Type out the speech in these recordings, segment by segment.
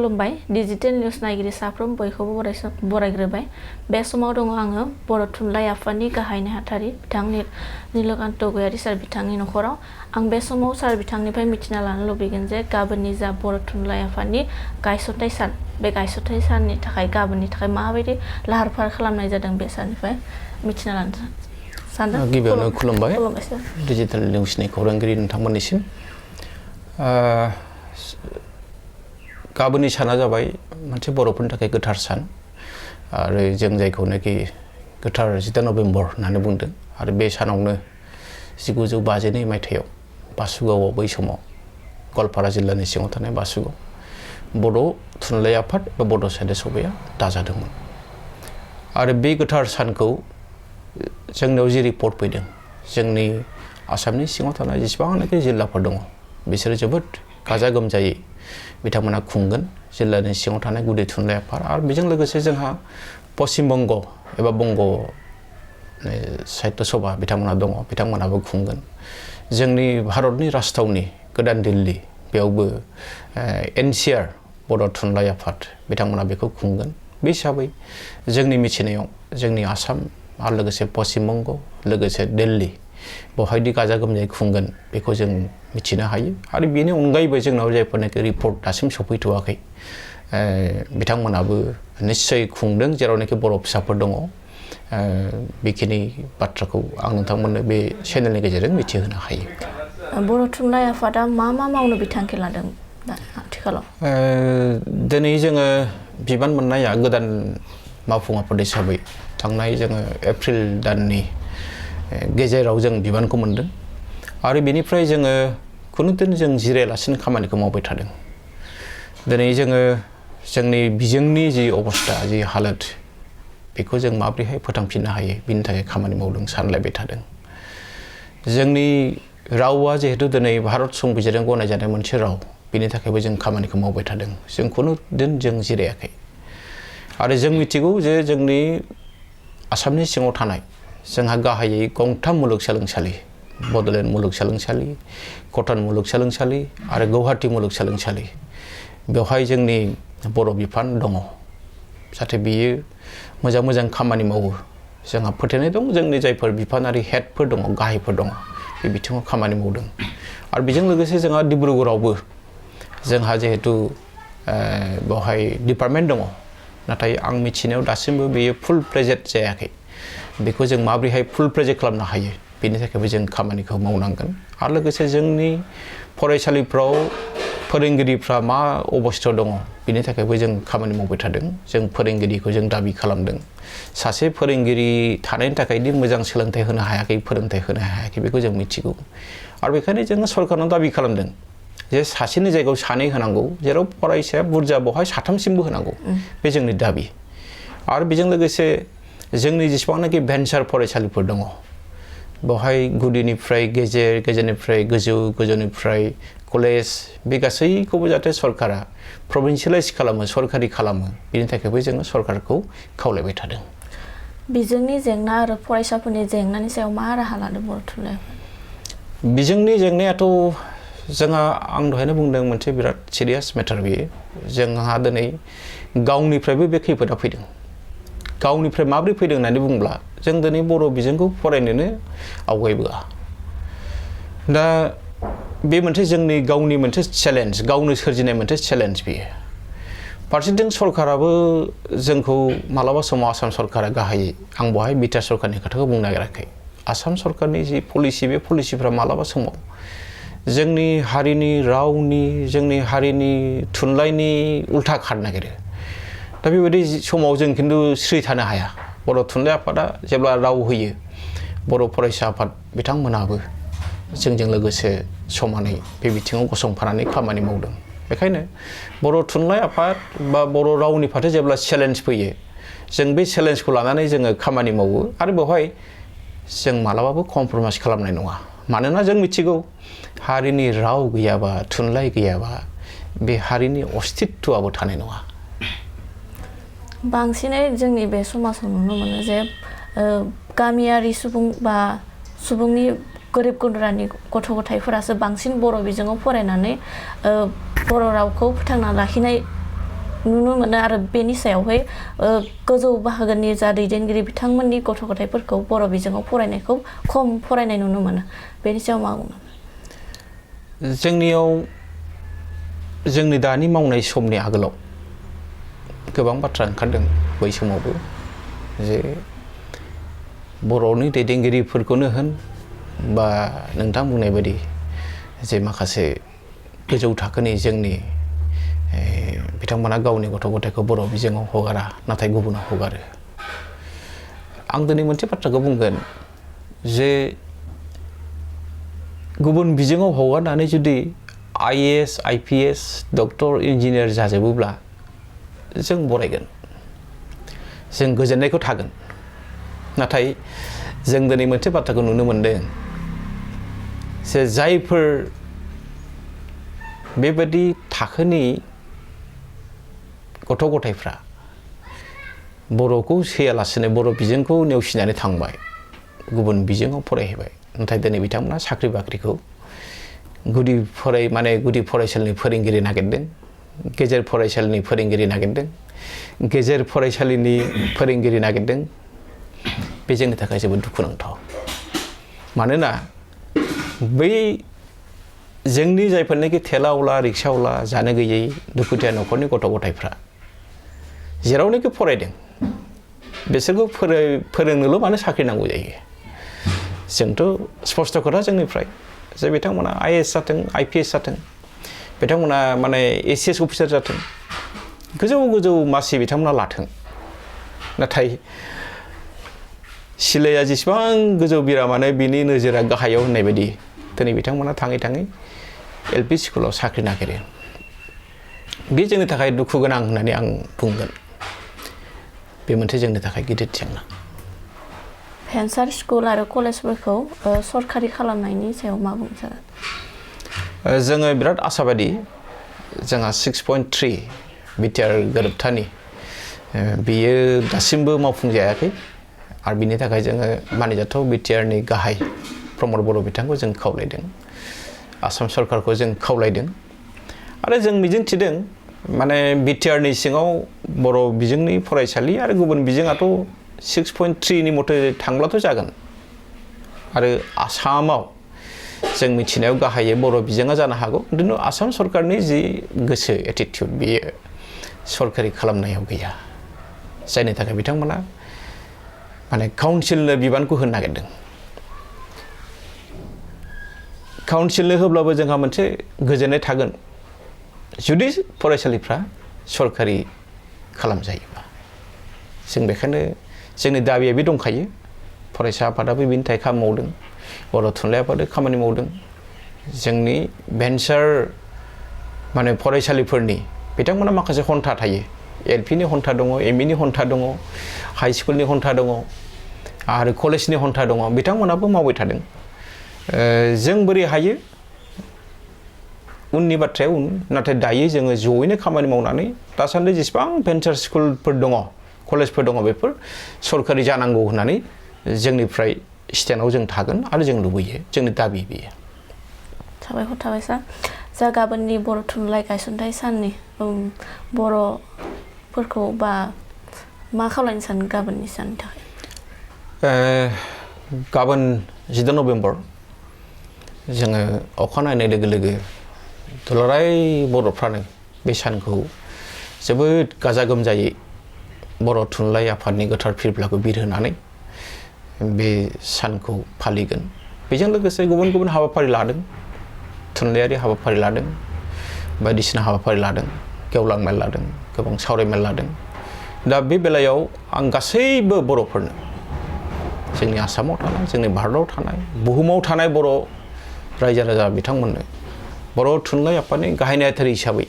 खुलुमबाय digital news नायगिरि साफ्रोम बयखौबो बरायग्रोबाय बे समाव दङ आङो बर' थुनलाइ आफादनि गाहाय नेहाथारि बिथां नीलकान्त गयारी सार बिथांनि नखराव आं बे समाव सार बिथांनिफ्राय मिथिना लानो लुबैगोन जे गाबोननि जा बर' थुनलाइ आफादनि गायसनथाइ सान बे गायसनथाइ साननि थाखाय गाबोननि थाखाय माबायदि लाहार फाहार खालामनाय जादों बे सारनिफ्राय मिथिना लानो सानदों। गिबियावनो खुलुमबाय डिजिटेल निउसनि खौरांगिरि नोंथांमोननिसिम गाबोननि साना जाबाय मोनसे बर'फोरनि थाखाय गोथार सान आरो जों जायखौनाखि गोथार 17 नभेम्बर होननानै बुंदों आरो बे सानावनो 1952 मायथाइयाव बासुगावआव बै समाव गवालपारा जिल्लानि सिङाव थानाय बासुगाव बर' थुनलाइ आफाद बा बड' साहित्य सभाया दाजादोंमोन आरो बे गोथार सानखौ जोंनियाव जि रिपर्ट फैदों जोंनि आसामनि सिङाव थानाय जेसेबांनाखि जिल्लाफोर दङ बिसोरो जोबोद गाजा गोमजायै बिथांमोना खुंगोन जिल्लानि सिङाव थानाय गुदि थुनलाइ आफाद आरो बेजों लोगोसे जोंहा पश्चिम बंग एबा बंग साहित्य सभा बिथांमोना दङ बिथांमोनाबो खुंगोन जोंनि भारतनि राजथावनि गोदान दिल्ली बेयावबो NCR बर' थुनलाइ आफाद बिथांमोना बेखौ खुंगोन बे हिसाबै जोंनि मिथिनायाव जोंनि आसाम आरो लोगोसे पश्चिम बंग लोगोसे दिल्ली बेवहायदि गाजा गोमजायै खुंगोन बेखौ जों मिथिनो हायो आरो बेनि अनगायैबो जोंनाव जायफोरनाखि रिपर्ट दासिम सफैथ'वाखै बिथांमोनाबो निश्चय खुंदों जेरावनाखि बर' फिसाफोर दङ बेखिनि बाथ्राखौ आं नोंथांमोननो बे चेनेलनि गेजेरजों मिथिहोनो हायो। बर' थुनलाइ आफादा मा मावनो बिथांखि लादों आथिखालाव? दिनै जोङो बिबान मोननाया गोदान मावफुं आफाद हिसाबै थांनाय जोङो एप्रिल दाननि गेजेराव जों बिबानखौ मोनदों आरो बेनिफ्राय जोङो खुनु दिन जों जिरायालासिनो खामानिखौ मावबाय थादों। दिनै जोङो जोंनि बिजोंनि जि अबस्था जि हालोद बेखौ जों माबोरैहाय फोथांफिननो हायो बिनि थाखाय खामानि मावदों सानलायबाय थादों। जोंनि रावा जिहेतु दिनै भारत संबिजिरजों गनायजानाय मोनसे राव बिनि थाखायबो जों खामानिखौ मावबाय थादों जों खुनु दिन जों जिरायाखै आरो जों मिथिगौ जे जोंनि आसामनि सिङाव थानाय जोंहा गाहायै गंथाम मुलुगसोलोंसालि बड'लेण्ड मुलुगसोलोंसालि कटन मुलुगसोलोंसालि आरो गुवाहाटी मुलुगसोलोंसालि बेवहाय जोंनि बर' बिफान दङ जाहाथे बियो मोजां मोजां खामानि मावो जोंहा फोथायनाय दं जोंनि जायफोर बिफानारि हेडफोर दङ गाहायफोर दङ बे बिथिङाव खामानि मावदों आरो बेजों लोगोसे जोंहा डिब्रुगड़आवबो जोंहा जिहेतु बेवहाय डिपार्टमेन्ट दङ नाथाय आं मिथिनायाव दासिमबो बेयो फुल प्रेजेट जायाखै बेखौ जों माबोरैहाय फुल प्रेजेट खालामनो हायो बेनि थाखायबो जों खामानिखौ मावनांगोन आरो लोगोसे जोंनि फरायसालिफ्राव फोरोंगिरिफ्रा मा अबस्थायाव दङ बेनि थाखायबो जों खामानि मावबाय थादों जों फोरोंगिरिखौ जों दाबि खालामदों सासे फोरोंगिरि थानायनि थाखायदि मोजां सोलोंथाइ होनो हायाखै फोरोंथाइ होनो हायाखै बेखौ जों मिथिगौ आरो बेखायनो जोङो सरकारनाव दाबि खालामदों जे सासेनि जायगायाव सानै होनांगौ जेराव फरायसाया बुरजा बेवहाय साथामसिमबो होनांगौ बे जोंनि दाबि आरो बेजों लोगोसे जोंनि जेसेबांनाखि भेन्सार फरायसालिफोर दङ बेवहाय गुदिनिफ्राय गेजेरनिफ्राय गोजौनिफ्राय कलेज बे गासैखौबो जाहाथे सरकारा प्रभिन्सियेलाइज खालामो सरकारि खालामो बेनि थाखायबो जोङो सरकारखौ खावलायबाय थादों। बिजोंनि जेंना आरो फरायसाफोरनि जेंनानि सायाव मा राहा लादों बर' थुनलाइ आफाद? बिजोंनि जेंनायाथ' जोंहा आं दहायनो बुंदों मोनसे बिराद सिरियास मेटार बेयो जोंहा दिनै गावनिफ्रायबो बे खैफोदा फैदों गावनिफ्राय माबोरै फैदों होननानै बुंब्ला जों दिनै बर' बिजोंखौ फरायनोनो आवगायबोआ दा बे मोनसे जोंनि गावनि मोनसे चेलेन्ज गावनो सोरजिनाय मोनसे चेलेन्ज बेयो फारसेथिं सरकाराबो जोंखौ मालाबा समाव आसाम सरकारा गाहायै आं बेवहाय बिटिआर सरकारनि खोथाखौ बुंनो नागिराखै आसाम सरकारनि जि पलिसि बे पलिसिफ्रा मालाबा समाव जोंनि हारिनि रावनि जोंनि हारिनि थुनलाइनि उल्था खारनो नागिरो दा बेबायदि समाव जों खिन्थु स्रि थानो हाया बर' थुनलाइ आफादा जेब्ला राव होयो बर' फरायसा आफाद बिथांमोनाबो जोंजों लोगोसे समानै बे बिथिङाव गसंफानानै खामानि मावदों बेखायनो बर' थुनलाइ आफाद बा बर' रावनि फारसे जेब्ला चेलेन्ज फैयो जों बे चेलेन्जखौ लानानै जोङो खामानि मावो आरो बेवहाय जों मालाबाबो कमप्रमाइज खालामनाय नङा मानोना जों मिथिगौ हारिनि राव गैयाबा थुनलाइ गैयाबा बे हारिनि अस्तित्वआबो थानाय नङा। बांसिनै जोंनि बे समाजाव नुनो मोनो जे गामियारि सुबुं बा सुबुंनि गोरिब गुन्द्रानि गथ' गथायफोरासो बांसिन बर' बिजोङाव फरायनानै बर' रावखौ फोथांना लाखिनाय नुनो मोनो आरो बेनि सायावहाय गोजौ बाहागोनि जा दैदेनगिरि बिथांमोननि गथ' गथायफोरखौ बर' बिजोङाव फरायनायखौ खम फरायनाय नुनो मोनो बेनि सायाव मा बुङो? जोंनियाव जोंनि दानि मावनाय समनि आगोलाव गोबां बाथ्रा ओंखारदों बै समावबो जे बर'नि दैदेनगिरिफोरखौनो होन बा नोंथां बुंनाय बायदि जे माखासे गोजौ थाखोनि जोंनि बिथांमोना गावनि गथ' गथायखौ बर' बिजोङाव हगारा नाथाय गुबुनाव हगारो। आं दिनै मोनसे बाथ्राखौ बुंगोन जे गुबुन बिजोङाव हगारनानै जुदि IAS, IPS, डक्टर, इन्जिनियार जाजोबोब्ला जों बरायगोन, जों गोजोननायखौ थागोन। नाथाय जों दिनै मोनसे बाथ्राखौ नुनो मोनदों जे जायफोर बेबायदि थाखोनि गथ' गथायफ्रा बर'खौ सैयालासेनो बर' बिजोंखौ नेवसिनानै थांबाय, गुबुन बिजोङाव फरायहैबाय, नाथाय दिनै बिथांमोना साख्रि बाख्रिखौ गुदि फरायसालिनि फोरोंगिरि नागिरदों, गेजेर फरायसालिनि फोरोंगिरि नागिरदों, गेजेर फरायसालिनि फोरोंगिरि नागिरदों। बे जोंनि थाखाय जोबोद दुखुनांथाव। मानोना बै जोंनि जायफोरनाखि थेलाअला रिक्साअला जानो गैयै दुखुथिया न'खरनि गथ' गथायफ्रा जेरावनाखि फरायदों बिसोरखौ फोरोंनोल' मानो साख्रि नांगौ जायो? जोंथ' स्पष्ट खोथा जोंनिफ्राय जे बिथांमोना IAS जाथों, IPS जाथों, बिथांमोना माने SS अफिसार जाथों, गोजौ मासि बिथांमोना लाथों। नाथाय सिलाया जेसेबां गोजौ बिरामानो बिनि नोजोरा गाहायाव होननाय बायदि दिनै बिथांमोना थाङै थाङै LP स्कुलाव साख्रि नागिरो। बे जोंनि थाखाय दुखु गोनां होननानै आं बुंगोन। बे मोनसे जोंनि थाखाय गिदिर जेंना। भेन्सार स्कुल आरो कलेजफोरखौ सरखारि खालामनायनि सायाव मा बुंजागोन? जोङो बिराद आसाबादि जोंहा 6.3 बिटिआर गोरोबथानि बियो दासिमबो मावफुंजायाखै आरो बिनि थाखाय जोङो मानिजाथाव बिटिआरनि गाहाय प्रमद बर' बिथांखौ जों खावलायदों, आसाम सरकारखौ जों खावलायदों आरो जों मिजिंथिदों माने बिटिआरनि सिङाव बर' बिजोंनि फरायसालि आरो गुबुन बिजोङाथ' 6.3 नि मथे थांब्लाथ' जागोन आरो आसामाव जों मिथिनायाव गाहायै बर' बिजोङा जानो हागौ, खिन्थु आसाम सरकारनि जि गोसो एटिटिउड बेयो सरकारि खालामनायाव गैया, जायनि थाखाय बिथांमोना माने काउन्सिलनो बिबानखौ होनो नागिरदों। काउन्सिलनो होब्लाबो जोंहा मोनसे गोजोननाय थागोन जुदि फरायसालिफ्रा सरकारि खालामजायोबा। जों बेखायनो जोंनि दाबिया बे दंखायो, फरायसा आफादाबो बेनि थाखाय खामानि मावदों, बर' थुनलाइ आफादाबो खामानि मावदों। जोंनि भेन्सार माने फरायसालिफोरनि बिथांमोना माखासे हन्था थायो, LPनि हन्था दङ, MEनि हन्था दङ, हाइ स्कुलनि हन्था दङ आरो कलेजनि हन्था दङ, बिथांमोनाबो मावबाय थादों। जों बोरै हायो उननि बाथ्राया उन, नाथाय दायो जोङो जयैनो खामानि मावनानै दासान्दि जेसेबां भेन्सार स्कुलफोर दङ, कलेजफोर दङ, बेफोर सरकारि जानांगौ होननानै जोंनिफ्राय स्टेन्डआव जों थागोन आरो जों लुबैयो, जोंनि दाबि बेयो। साबायखर थाबाय सार। जा गाबोननि बर' थुनलाइ गायसनथाइ साननि बर'फोरखौ बा मा खालामनो सानो गाबोननि साननि थाखाय? गाबोन 14 नभेम्बर जोङो अखानायनाय लोगो लोगो दुलाराय बर'फ्रानो बे सानखौ जोबोद गाजा गोमजायै बर' थुनलाइ आफादनि गोथार फिरफिलाखौ बिरहोनानै बे सानखौ फालिगोन। बेजों लोगोसे गुबुन गुबुन हाबाफारि लादों, थुनलाइयारि हाबाफारि लादों, बायदिसिना हाबाफारि लादों, गेवलां मेल लादों, गोबां सावरायमेल लादों। दा बे बेलायाव आं गासैबो बर'फोरनो, जोंनि आसामाव थानाय, जोंनि भारताव थानाय, बुहुमाव थानाय बर' रायजो राजा बिथांमोननो बर' थुनलाइ आफादनि गाहाय नेहाथारि हिसाबै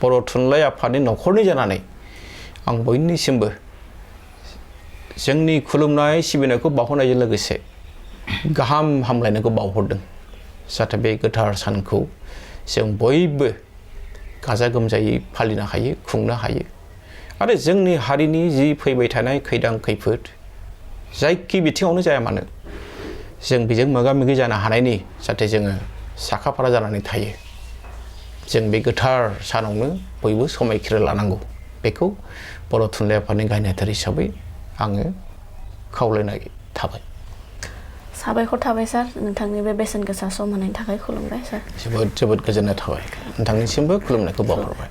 बर' थुनलाइ आफादनि न'खरनि जानानै आं बयनिसिमबो जोंनि खुलुमनाय सिबिनायखौ बावहरनायजों लोगोसे गाहाम हामलायनायखौ बावहरदों, जाहाथे बे गोथार सानखौ जों बयबो गाजा गोमजायै फालिनो हायो, खुंनो हायो आरो जोंनि हारिनि जि फैबाय थानाय खैदां खैफोद जायखि बिथिङावनो जाया मानो जों बेजों मोगा मोगि जानो हानायनि जाहाथे जोङो साखाफारा जानानै थायो, जों बे गोथार सानावनो बयबो समायखिरा लानांगौ बेखौ बर' थुनलाइ आफादनि गाहाय नेहाथारि हिसाबै आङो खावलायनाय थाबाय। साबायखर थाबाय सार नोंथांनि बे बेसेन गोसा सम होनायनि थाखाय खुलुमबाय सार। जोबोद जोबोद गोजोननाय थाबाय नोंथांनिसिमबो खुलुमनायखौ बावहरबाय।